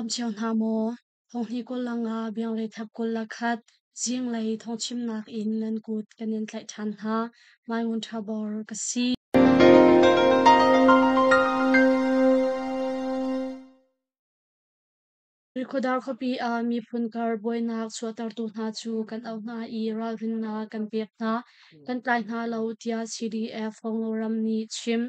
Nan dam cio hna maw? Thonghni kul le nga biangreithap 21 zinglei thawngchimnak in nan kut kan in tlaih ṭhan hna. Mai Ngun Ṭha Bor ka si. Rikhuadar khuapi ah miphun kar buainak chuahtertu hna cu kan auh hna i ralrinnak kan pek hna. Kan tlai hna lo tiah CDF Hualngoram nih chim.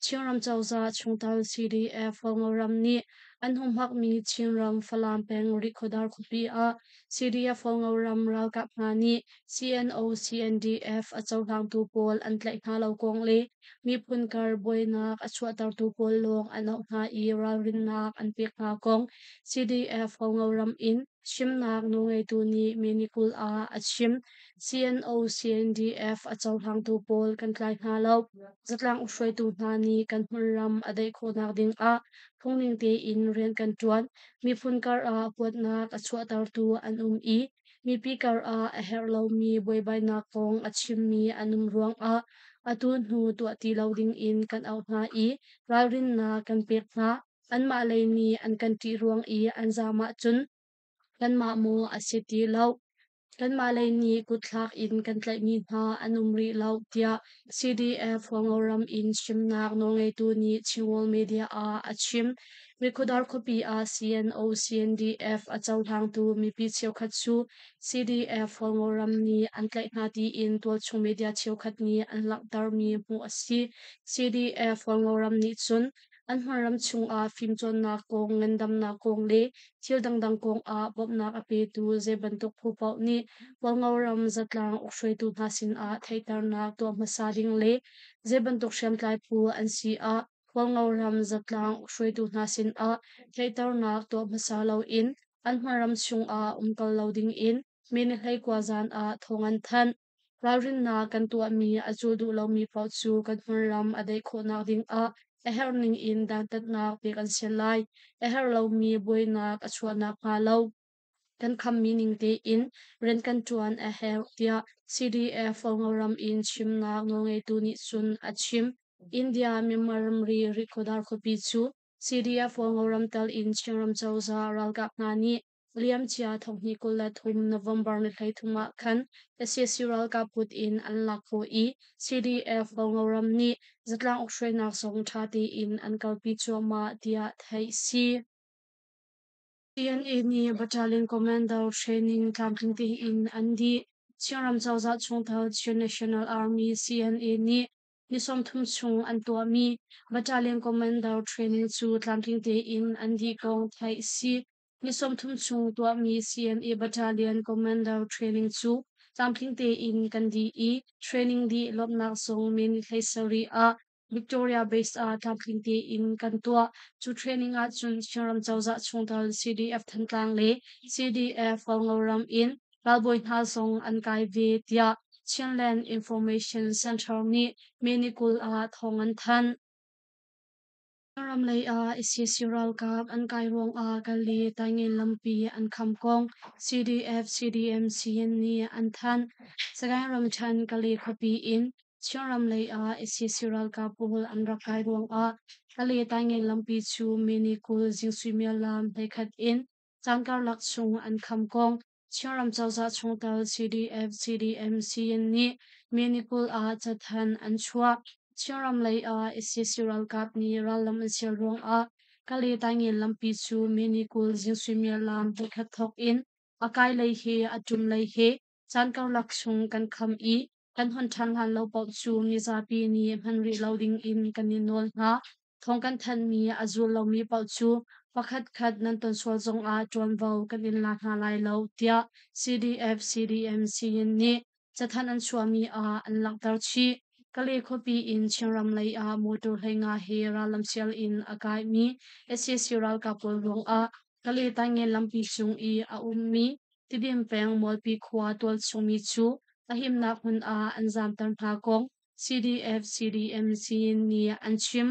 Chinram cozah chungtel CDF Hualngoram nih an humhakmi Chinram Falam peng Rikhuadar khuapi ah CDF Hualngoram ralkap hna nih CNO CNDF a cohlangtu pawl an tlaih hna lo kong le miphun kar buainak a chuahtertu pawl lawng an auh hna i ralrinnak an pek hna kong CDF Hualngoram in chimnak nawlngeitu nih May 20 ah a chim. CNO CNDF a cohlangtu pawl kan tlai hna lo. Zatlang hruaitu hna nih kan hmunram a daih khawhnak ding ah phungning tein rian kan ṭuan. Miphun kar ah huatnak a chuahtertu an um i mipi kar ah a herh lomi buaibainak kong a chimmi an um ruangah atu hnu tuah ti lo dingin kan auh hna i ralrinnak kan pek hna. Anmah lei nih an kan ṭih ruang i an zaam ahcun kanmah maw a si ti lo. Kanmah lei nih kutthlak in kan tlaihmi hna an um rih lo tiah CDF Hualngoram in chimnak nawlngeitu nih Chinworld Media ah a chim. Rikhuadar khuapi ah CNO CNDF a cohlangtu mipi cheukhat cu CDF Hualngoram nih an tlaih hna tiin tualchung media cheukhat nih an langhtermi hmuh a si. CDF Hualngoram nih cun an hmunram chungah fimcawnnak kong, ngandamnak kong le thil dangdang kong ah bawmhnak a petu zei bantuk phu paoh nih Hualngoram zatlang ukhruaitu hna sinah theihternak tuah hmasa ding le zei bantuk hriamtlai phu an si ah Hualngoram zatlang ukhruaitu hna sinah theihternak tuah hmasa loin an hmunram chungah umkal lo dingin May ni 19 zan ah thawng an thanh. Ralrinnak kan tuahmi a cul duh lomi paoh cu kan hmunram a daih khawhnak dingah a herh ningin dantatnak pek an si lai. A herh lomi buainak a chuah nakhnga lo kan khammi ning tein rian kan ṭuan a herh tiah CDF Hualngoram in chimnak nawlngeitu nih cun a chim. India Myanmar ramri Rihkhawdar khuapi cu CDF Hualngoram tal in Chinram cozah ralkap hna nih Liamcia thonghnih 23 November ni 33 ah khan sac ralkap kut in an lak khawh i CDF Hualngoram nih zatlang ukhruainak zong ṭha tein an kalpi cuahmah tiah theih si. CNA nih Battalion Commander training tlamtling tein an dih. Chinram cozah chungtel Chin National Army CNA nih ni 30 chung an tuahmi Battalion Commander training cu tlamtling tein an dih kong theih si. Ni 30 chung tuahmi CNA Battalion Commander training cu tlamtling tein kan dih i training dih lawmhnak zong May ni 17 ah Victoria Base ah tlamtling tein kan tuah. Cu training ahcun Chinram cozah chungtel CDF Thantlang le CDF Hualngoram in ralbawi hna zong an kai ve tiah Chinland Information Center nih May ni 20 ah thawng an thanh. Ram lei ah sac ralkap an kai ruangah Kale Taingen lampi an kham kong CDF CDM Siyin nih an thanh. Sagaing ramṭhen Kale khuapi in Chinram lei ah sac ralkap pawl an rak kai ruangah Kale Taingen lampi cu May ni 20 zing suimilam 11 in caan karlak chung an kham kong Chinram cozah chungtel CDF CDM Siyin nih May ni 20 ah cathanh an chuah. Chinram lei ah sac ralkap nih rallam an sial ruangah Kale Taingen lampi cu May ni 20 zing suimilam 11 thawk in a kai lei he a ṭum lei he caan karlak chung kan kham i kan hon ṭhan hlan lo paoh cu mizapi nih hman rih lo ding in kan in nawl hna. Thawng kan thanhmi a zul lomi paoh cu pakhatkhat nan ton sual zongah ṭuanvo kan in la hna lai lo tiah CDF CDM Siyin nih cathanh an chuahmi ah an langhter chih. Kale khuapi in Chinram lei ah motor 15 he rallam sial in a kaimi sac ralkap pawl ruangah Kale Taingen lampi cung i a ummi Tidim peng Mualpi khua tualchungmi cu a himnak hmun ah an zamter hna kong CDF CDM Siyin nih an chim.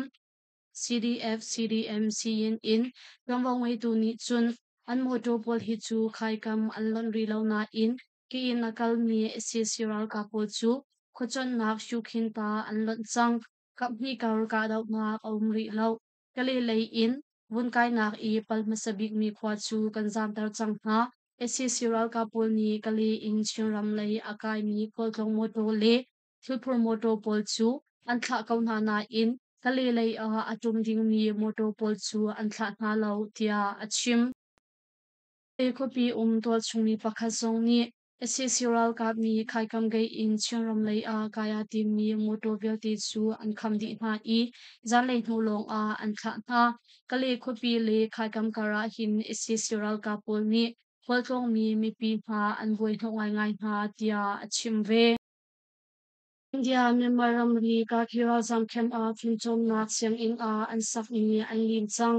CDF CDM Siyin in ṭuanvo ngeitu nih cun an mawṭaw pawl hi cu khaikam an lonh rih lo nain ke in a kalmi sac ralkap pawl cu khuacuanhnak Sukhin ta an lonh cang. Kaphnih kar kahdohnak a um rih lo. Kale lei in Vun kainak i pal hmasa bikmi khua cu kan zaamter cang hna. Sac ralkap pawl nih Kalay in Chinram lei a kaimi khualtlawng mawtaw le thilphur mawtaw pawl cu an thlah ko hna nain Kalay lei ah a ṭum dingmi mawtaw pawl cu an thlah hna lo, tiah a chim. Kalay khuapi um tualchungmi pakhat zong nih sac ralkap nih Khaikam gate in Chinram lei ah kai aa timmi mawtaw vialte cu an kham dih hna i zanlei hnu lawng ah an thlah hna. Kalay khuapi le Khaikam kar ah hin sac ralkap pawl nih khualtlawngmi mipi hna an buaihnawh ngaingai hna, tiah a chim ve. India Myanmar ramri Kaki ralzam camp ah fimcawnnak sianginn ah an sakmi an lim cang.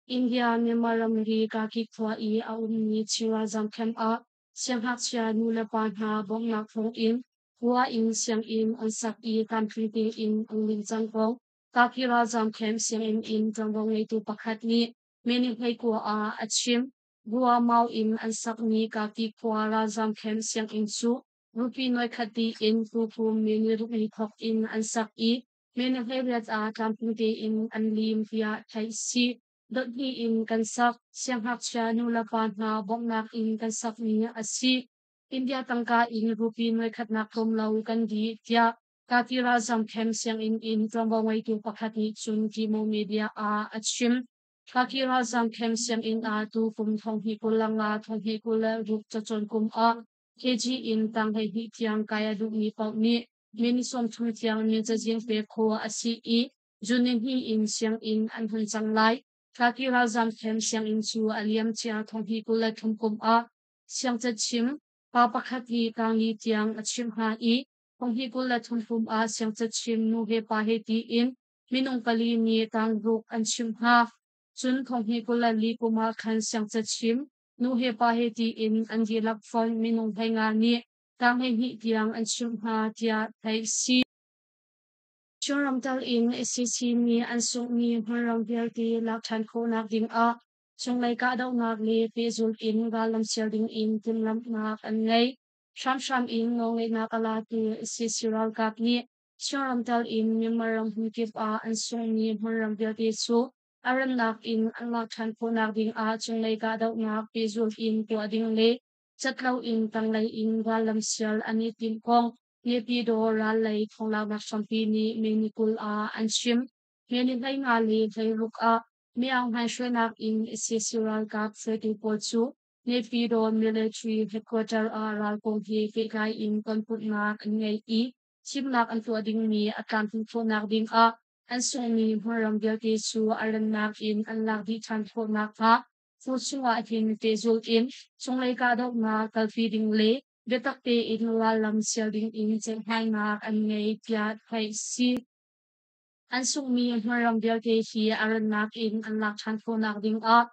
India Myanmar ramri Kaki khua i a ummi Chin ralzam camp ah siangngakchia nulepa hna bawmhnak thawngin khua in sianginn an sak i tlamtling tein an lim cang ko. Kaki ralzam camp sianginn in ṭuanvo ngeitu pakhat nih May 29 ah a chim. Ruamau in an sakmi Kaki khua ralzam camp sianginn cu Rupee nuaikhat tiin tukum May ni ruk ni thawk in an sak i May ni 18 ah tlamtling tein an lim tiah theih si. Dot hnih in kan sak. Siangngakchia nulepa hna bawmhnak in kan sakmi a si. India tangka in rupee nuaikhatnak tlawm lo kan dih, tiah Kaki ralzam camp sianginn in ṭuanvo ngeitu pakhat nih cun Timo Media ah a chim. Kaki ralzam camp sianginn ah tu kum 2025 2026 cacawn kum ah KG in tang 12 tiang kai a duhmi paoh nih minute 30 tiang min cazin pek khawh a si i June ni hnih in sianginn an hun cang lai. Kaki ralzam camp sianginn cu a liamcia 2023 kum ah siangcachim pa pakhat nih tangli tiang a chimh hna i 2023 kum ah siangcachim nu he pa he tiin minung pali nih tangruk an chimh hna. Cun 2024 kum ah khan siangcachim nu he pa he tiin an dihlak fonh minung 15 nih tang 12 tiang an chimh hna tiah theih si. Chinram tal in sac nih an sunghmi hmunram vialte lak ṭhan khawhnak dingah cunglei kahdohnak le pehzulh in rallam sial dingin timhlamhnak an ngei. Hramhram in nawlngeihnak a latu sac ralkap nih Chinram tal in Myanmar ram hmunkip ah an sunghmi hmunram vialte cu a rannak in an lak ṭhan khawhnak dingah cunglei kahdohnak pehzulh in tuah ding le cat loin tanglei in rallam sial an i timh kong Naypyidaw ral lei thonglaknak hrampi nih May ni 20 ah an chim. May ni 15 le 16 ah Min Aung Hlaing hruainak in sac ralkap hruaitu pawl cu Naypyidaw Military Headquarter ah ral kong he pehtlai in tonpumhnak an ngei i thimnak an tuah dingmi a tlamtlin khawhnak dingah an sunghmi hmunram vialte cu a rannak in an lak dih ṭhan khawh nakhnga fu chungah hin pehzulh in cunglei kahdohnak kalpi ding le biatak tein rallam sial ding in ceihmainak an ngei tiah theih si. An sunghmi hmunram vialte hi a rannak in an lak ṭhan khawhnak dingah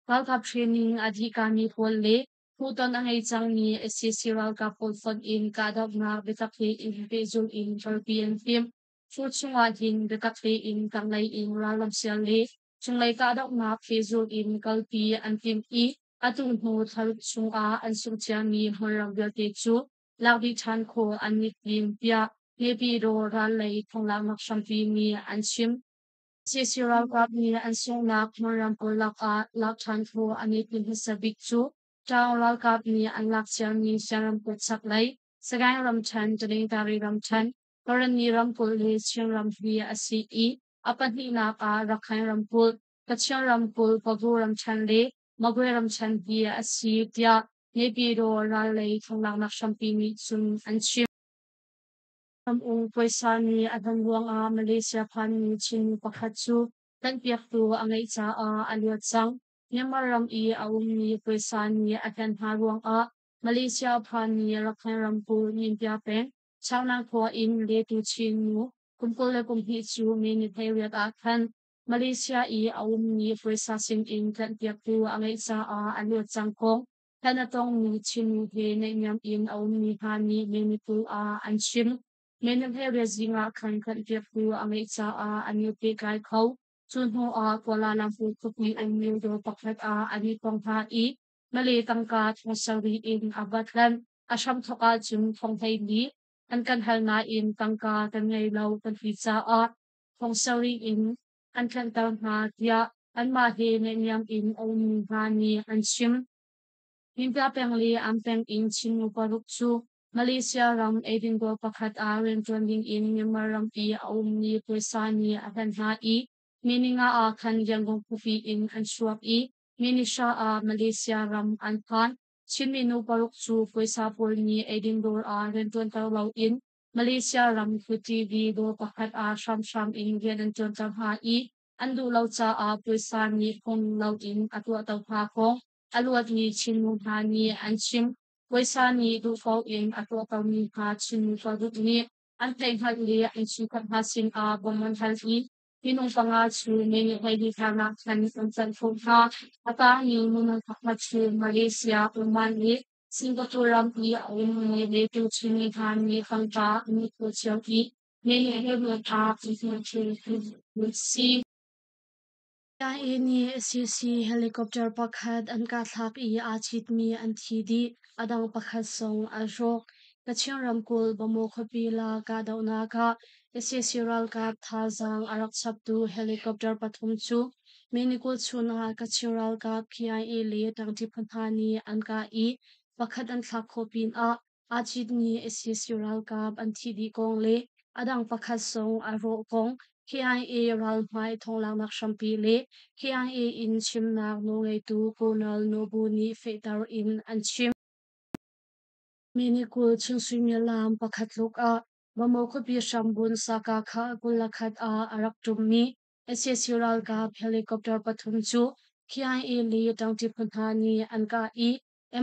ralkap training a dihkami pawl le hmuhton a ngei cangmi sac ralkap pawl fonh in kahdohnak biatak tein pehzulh in kalpi an timh. Fu chungah hin biatak tein tanglei in rallam sial le cunglei kahdohnak pehzulh in kalpi an timh i atu hnu thlaruk chungah an sungh ciami hmunram vialte cu lak dih ṭhan khawh an i tim tiah Naypyidaw ral lei thonglaknak hrampi nih an chim. Sac ralkap nih an sunghnak hmunram pawl lakah lak ṭhan khawh an i tim hmasa bik cu Ṭaung ralkap nih an lak ciami Shan ramkulh chaklei, Sagaing ramṭhen, Taningtari ramṭhen, Karenni ramkulh le Chin ram hi a si i a pahnihnak ah Rakhine ramkulh, Kachin ramkulh, Pagu ramṭhen le Magwe ramṭhen hi a si tiah Naypyidaw ral lei thonglaknak hrampi nih cun an chim. Ram-ung puaisa nih a hlan ruangah Malaysia phanmi Chinmi pakhat cu tlanhpiaktu a ngeih caah a luat cang. Myanmar ram i a ummi puaisa nih a hlen hna ruangah Malaysia phanmi Rakhine ramkulh Minpia peng Changlang khua in Letu Chin nu kum 22 cu May ni 18 ah khan Malaysia i a ummi puaisa sinin tlanhpiaktu a ngeih caah a luat cang kong hlan a tongmi Chinmi he naihniam in a ummi hna nih May ni 20 ah an chim. May ni 18 zing ah khan tlanhpiaktu a ngeih caah an i pehtlai kho. Cu hnu ah Kuala Lumpur khuapi ummi dawr pakhat ah an i tong hna i Malay tangka thong sarih in a va tlanh. A hramthawk ahcun thong 14 an kan hal nain tangka kan ngei lo kan ti caah thong sarih in an tlanhter hna tiah anmah he naihniam in a ummi hna nih an chim. Minpia peng le Am peng in Chin nu paruk cu Malaysia ram eidin dawr pakhat ah rianṭuan dingin Myanmar ram i a ummi puaisa nih a hlen hna i May ni nga ah khan Yangon khuapi in an chuak i May ni hra ah Malaysia ram an phan. Chinmi nu paruk cu puaisa pawl nih eidin dawr ah rianṭuanter loin Malaysia ram TV dawr pakhat ah hramhram in rian an ṭuanter hna i an duh lo caah puaisa nih phung loin a tuahto hna kong a luatmi Chinnu hna nih an chim. Puaisa nih duhpaoh in a tuahtomi hna Chinnu paruk nih an theihhngalh le an chungkhat hna sinah bawmh an hal i minung panga cu May ni 12 thlarnak khan an chanh khawh hna. A tangmi minung pakhat cu Malaysia, Oman le Singapore ram i a ummi le Chinmi hna nih tangka an i thawh cio i May ni 12 ah an si. CIA nih sac helicopter pakhat an kahthlak i aa citmi an thi dih, a dang pakhat zong a rawk. Kachin ramkulh Bamaw khuapi la kahdohnak ah sac ralkap thazaang a rak chaptu helicopter pathum cu May ni 20 chun ah Kachin ralkap KIA le ṭangṭi phu hna nih an kah i pakhat an thlak khawh pinah aa citmi sac ralkap an thih dih kong le a dang pakhat zong a rawh kong KIA ralhmai thonglaknak hrampi le KIA in chimnak nawlngeitu Colonel Nobu nih fehter in an chim. May ni 20 chun suimilam pakhat tluk ah Bamaw khuapi hrambun Sakakha 21 ah a rak ṭummi sac ralkap helicopter pathum cu KIA le ṭangṭi phu hna nih an kah i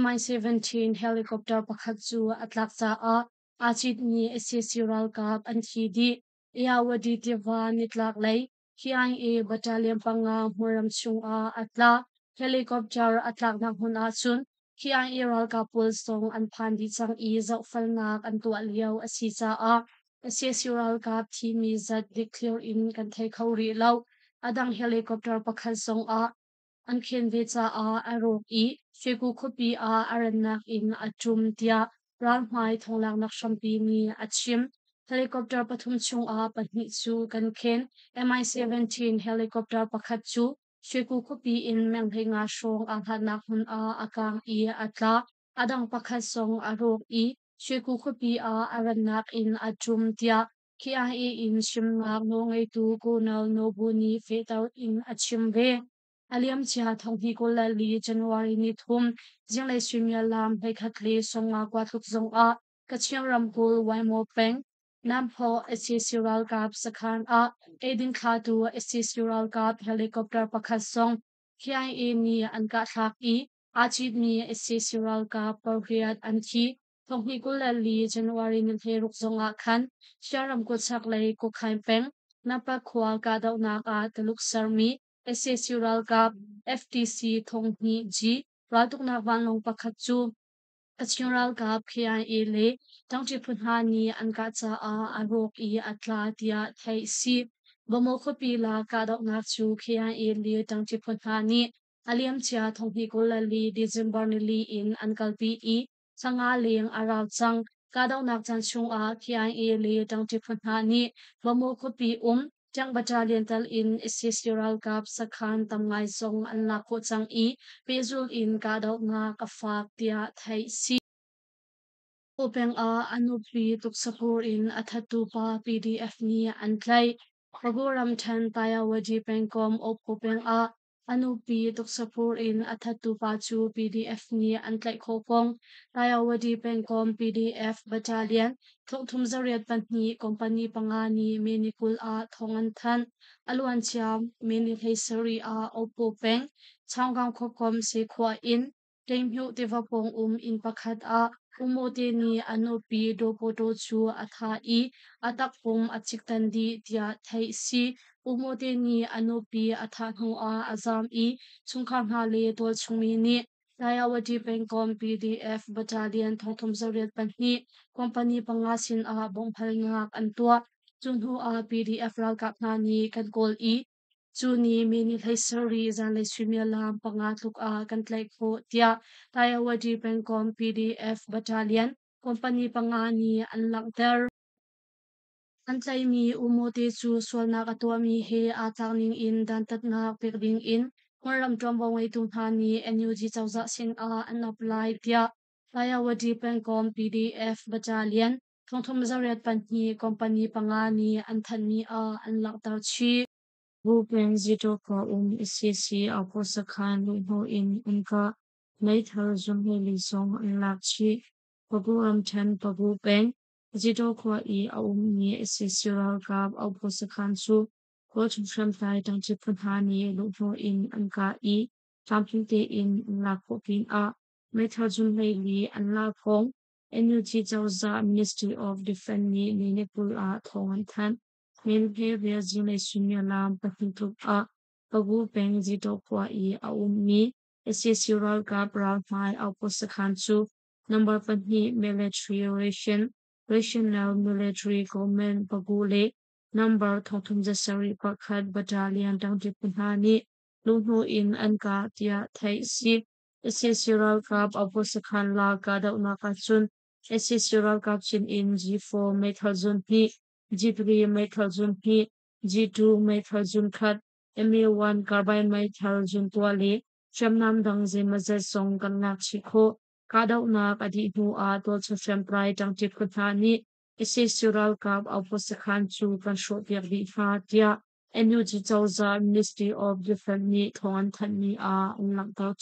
Mi-17 helicopter pakhat cu a tlak caah aa citmi sac ralkap an thi dih. Ayeyarwady tiva nitlaklei KIA battalion panga hmunram chungah a tla. Helicopter a tlaknak hmun ahcun KIA ralkap pawl zong an phan dih cang i zohfelnak an tuah lio a si caah sac ralkap thimi zat dikthliar in kan thei kho rih lo. A dang helicopter pakhat zongah an khen ve caah a rawk i Shweku khuapi ah a rannak in a ṭum tiah ralhmai thonglaknak hrampi nih a chim. Helicopter pathum chungah pahnih cu kan khen. Mi-17 helicopter pakhat cu Shweku khuapi in meng 15 hrawng aa hlatnak hmun ah a kang i a tla. A dang pakhat zong a rawk i Shweku khuapi ah a rannak in a ṭum tiah KIA in chimnak nawlngeitu Colonel Nobu nih fehter in a chim ve. A liamcia 2024 January ni 3 zinglei suimilam 11:50 tluk zongah Kachin ramkulh Waimaw peng Namphaw sac ralkap sakhan ah eidin thlatu sac ralkap helicopter pakhat zong KIA nih an kahthlak i aa citmi sac ralkap pariat an thi. 2024 January ni 16 zongah khan Shan ramkulh chaklei Kokhain peng Napa khua kahdohnak ah Tuluk sermi sac ralkap FTC 2 G raltuknak vanlawng pakhat cu Kachin ralkap KIA le ṭangṭi phu hna nih an kah caah a rawk i a tla tiah theih a si. Bamaw khuapi la kahdohnak cu KIA le ṭangṭi phu hna nih a liamcia 2024 December nili in an kalpi i thla nga leng a rau cang. Kahdohnak caan chungah KIA le ṭangṭi phu hna nih Bamaw khuapi um Ṭiang Battalion tal in sac ralkap sakhan tam ngai zong an lak khawh cang i pehzulh in kahdohnak a fak tiah theih a si. Paw peng ah a nupi tuksapur in a thattu pa PDF nih an tlaih. Bago ramṭhen Tayawadi pengkomh Oppo peng ah a nupi tuksapur in a thattu pa cu PDF nih an tlaih khawh kong Tayawadi pengkomh PDF Battalion 38 company panga nih May ni 20 ah thawng an thanh. A luancia May ni 17 ah Oppo peng Chaunggang khuakomh Sekhua in Ṭeihmyoh tiva pawng um inn pakhat ah U Maw Te nih a nupi Daw Paw Taw cu a thah i a takpum a ciktan dih tiah theih a si. U Maw Te nih a nupi a thah hnuah a zaam i chungkhar hna le tualchungmi nih Tayawati pengkomh PDF Battalion 32 company panga sinah bawmhhalnak an tuah. Cu hnuah PDF ralkap hna nih kan kawl i cu ni May ni 17 zanlei suimilam panga tluk ah kan tlaih khawh tiah Tayawati pengkomh PDF Battalion company panga nih an langhter. An tlaihmi U Maw Te cu sualnak a tuahmi he aa tlak ningin dantatnak pek dingin Kawlram ṭuanvo ngeitu hna nih NUG cozah sinah an ap lai tiah Tayawadi pengkomh PDF Battalion 38 company panga nih an thanhmi ah an langhter chih. Bupen Zito khua um sac Aupo sakhan luhhnawh in an kah. Meithal zunghleili zong an lak chih. Pagu ramṭhen Pagu peng Zito khua i a ummi sac ralkap Aupo sakhan cu kawlchung hriamtlai ṭangṭi phu hna nih luhhnawh in an kah i tlamtling tein an lak khawh pinah meithal zunhleili an lak kong NUG cozah Ministry of Defense nih May ni 20 ah thawng an thanh. Hmelhme zinglei suimilam pahnih tluk ah Pagu peng Zitaw khua i a ummi sac ralkap ralhmai outpost sakhan cu number pahnih Military Ration Regional Military Command Pagu le number 3171 Battalion ṭangṭi phu hna nih luhhnawh in an kah tiah theih a si. Sac ralkap outpost sakhan la kahdohnak ahcun sac ralkap sinin G4 meithal zun hnih G3 meithal zun hnih, G2 meithal zun khat, MA1 carbine meithal zun tuah le hriamnam dang zeimawzat zong kan lak chih khawh. Kahdohnak a dih hnu ah tualchung hriamtlai ṭangṭi phu hna nih sac ralkap outpost sakhan cu kan hrawhpiak dih hna, tiah NUG cozah Ministry of Defense nih thawng an thanhmi ah an langhter.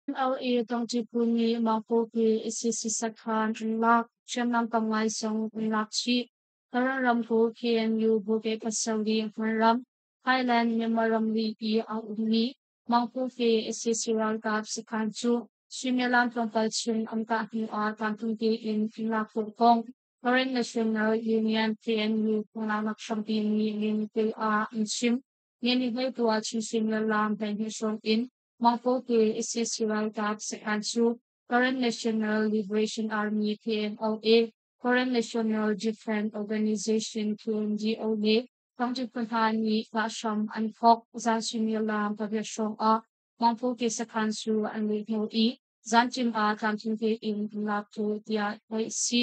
MLA Tawngṭi phu nih Mangpawpi sac sakhan an lak, hriamnam tam ngai zong an lak chih. Karen ramkulh KNU Brigade pasarih hmunram Thailand Myanmar ramri i a ummi Mangpawpi sac ralkap sakhan cu suimilam tlawmpal chung an kah hnu ah tlamtling tein an lak khawh kong Karen National Union KNU phunglaknak hrampi nih ninikul ah an chim. Nihnihhlei ah Chin suimilam 12 hrawng in Mangpawpi sac ralkap sakhan cu Karen National Liberation Army KNLA, Karen National Defense Organization KNDO le County phu hna nih kah hram an thawk. Zan suimilam pariat hrawng ah Mangpawpi sakhan cu an lehhmil i zanṭim ah tlamtling tein an lak khawh tiah theih a si.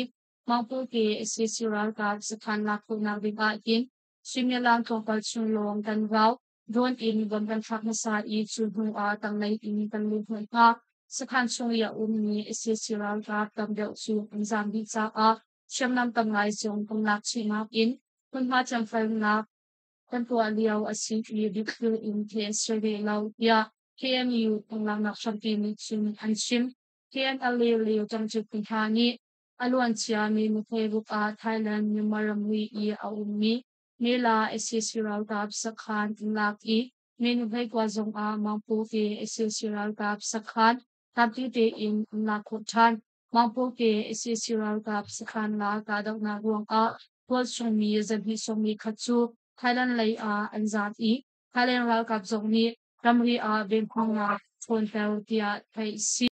Mangpawpi sac ralkap sakhan lak khawhnak ding ahhin suimilam tlawmpal chung lawng kan rau. Dawn in von kan thlak hmasa i cu hnu ah tanglei in kan lut hoi hna. Sakhan chung i a ummi sac ralkap tam deuh cu an zaam dih caah hriamnam tam ngai zong kan lak chihnak in hmunhma thianfelnak kan tuah lio a si i dikthlu in theih a si rih lo, tiah KMU phunglaknak hrampi nih cun an chim. KNLA le Ṭangṭi phu hna nih a luancia mi nuhmei ruk ah Thailand Myanmar ramri i a ummi Mela sac ralkap sakhan an lak i minu 19 zongah Mangpawke sac ralkap sakhan tampi tein an lak khawh ṭhan. Mangpawke sac ralkap sakhan la kahdohnak ruangah tualchung mi zahnih 41 cu Thailand lei ah an zaam i Thailand ralkap zong nih ramri ah venhawngnak ṭhawnter tiah theih a si.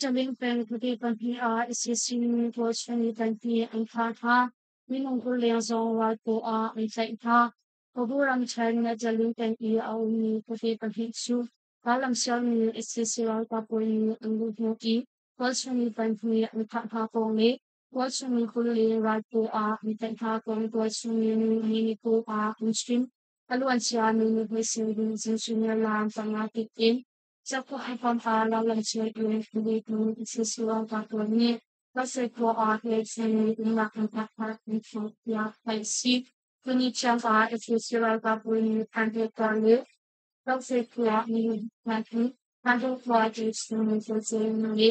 Taling peng khuate pahnih ah sac nih tualchung mi pahnih an thah hna. Minung 20 leng zong ralpaw ah an tlaih hna. Pabu ramṭhen Nataling peng i a ummi khuate pahnih cu rallam sialmi sac ralkap pawl nih an luhhnawh i tualchung mi pahnih an thah hna kong le tualchung mi 20 le ralpaw ah an tlaih hna kong tualchung mi nih ni ni pawl ah an chim. A luancia mi nuhmei sinin zingsuimilam panga tik in Cakuai pangpar lam cio in a mi sac ralkap pawl nih Kalsay khua ah hleichung umnak an pakhat an phurh tiah theih a si. Tuni thiang ah sac ralkap pawl nih Thanhte khua le Kalsay khua minung hna hi Thanhte khua tuchung mi le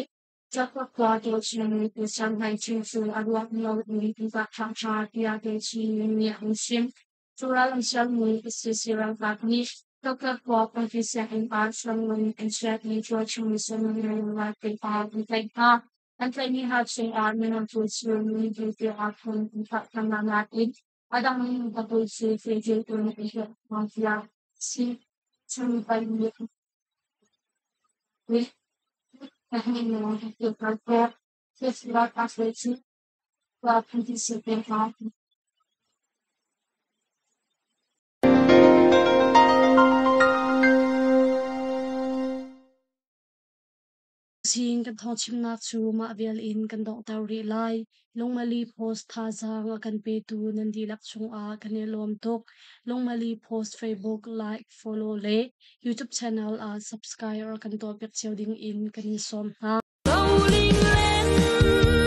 Cakuai khua tuchung mi Shanghai cu a ruak lio in an kah ṭhan hna tiah Tuchung nih an chim. Cu ral an sialmi sac ralkap nih Tokyo khua pawngpi sianginn ah hriamngan an chiahmi tualchung mi ralkap ah an tlaih hna. An tlaihmi hna chungah minung cu mi tiah phun an thah hna nain a dang minung pawl cu fehzulh in an hliamh hna tiah si. Chung pahnih Tuzing kan thawngchimnak cu mah vial in kan donghter rih lai. Lungmali Post thazaang a kan petu nan dihlak cungah kan i lawm tuk. Lungmali Post Facebook like, follow le YouTube channel ah subscribe kan tuahpiak cio ding in kan in sawm hna. Roling len.